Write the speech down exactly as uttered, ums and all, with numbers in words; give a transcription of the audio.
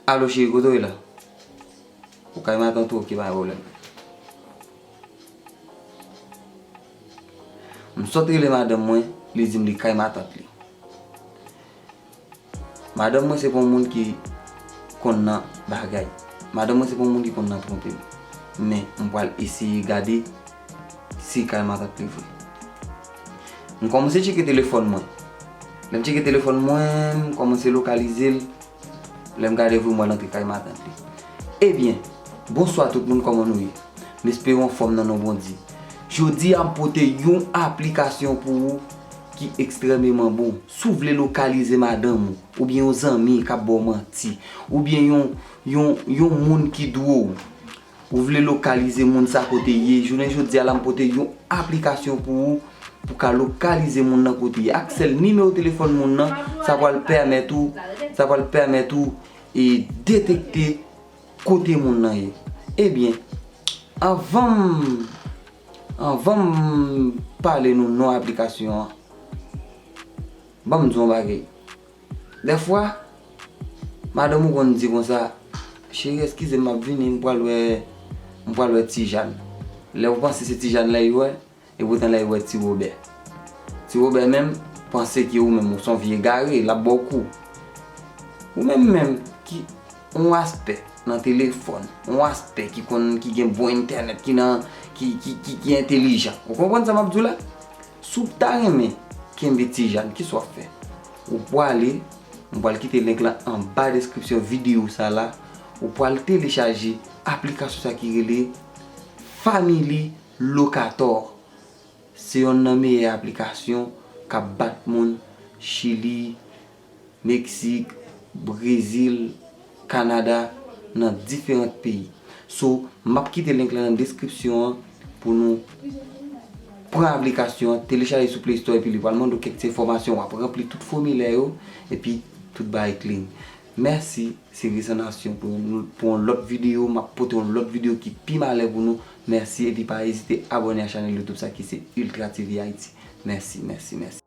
Alo cheri, kote w ye la? Ou kay matant ou? Ok, pa gen pwoblèm. M sot rele madanm mwen, li di m li kay matant li. Madanm mwen se pa yon moun ki konn nan bagay. Madanm mwen se pa yon moun ki konn nan twonpe m. Men, m pral eseye gade si kay matant li vre. M kòmanse tcheke telefòn mwen. Lè m tcheke telefòn mwen, m kòmanse lokalize l. Lè m gade vre, m wè l antre kay matant li. Ebyen, bonswa tout moun, kòman nou ye? M espere w anfòm nan non Bondye. Jodi a, m pote yon aplikasyon pou ou ki ekstrèmeman bon. Si w vle lokalize madanm ou, oubyen yon zanmi k ap ba w manti, oubyen yon, yon, yon moun ki dwe w, ou vle lokalize moun sa kote ye, jounen jodi a la m pote yon aplikasyon pou ou, pou ka lokalize moun nan kote ye. Ak sèl nimewo telefòn moun nan, sa pral pèmèt ou, sa pral pèmèt ou e detekte kote moun nan ye. Ebyen, anvan m, anvan m pale nou non aplikasyon an, ban m di w yon bagay. Dèfwa, madanm ou konn di konsa, cheri, eskize m, m ap vini, m pral wè, m pral wè Ti Jan. Lè ou panse se Ti Jan la li wè, epoutan la li wè Ti Wobè. Ti Wobè menm panse ke ou menm ou se yon vye egare, l ap ba w kou. Ou menm menm ki yon aspè nan telefòn, yon aspè ki konn, ki gen bon entènèt, ki nan, ki, ki, ki, ki entelijan. Ou konprann sa m ap di w la? Si w ta renmen kenbe Ti Jan, kisa w ap fè? Ou prale, m pral kite link lan anba deskripsyon videyo sa la, ou pral telechaje aplikasyon sa ki rele Family Locator. Se yonn nan meyè aplikasyon k ap bat moun Chili, Meksik, Brezil, Kanada, nan diferan peyi. So, m ap kite link lan nan deskripsyon an pou nou pran aplikasyon an, telechaje sou Play Store epi li pral mande w kèk ti enfòmasyon, w ap ranpli tout fòmilè yo, epi tout bagay clean. Mèsi, se Resan Nasyon pou yon, pou yon lòt videyo, m ap pote yon lòt videyo ki pi malè pou nou. Mèsi, epi pa ezite abòne a chanèl YouTube sa ki se Ultra T V Haïti. Mèsi, mèsi, mèsi.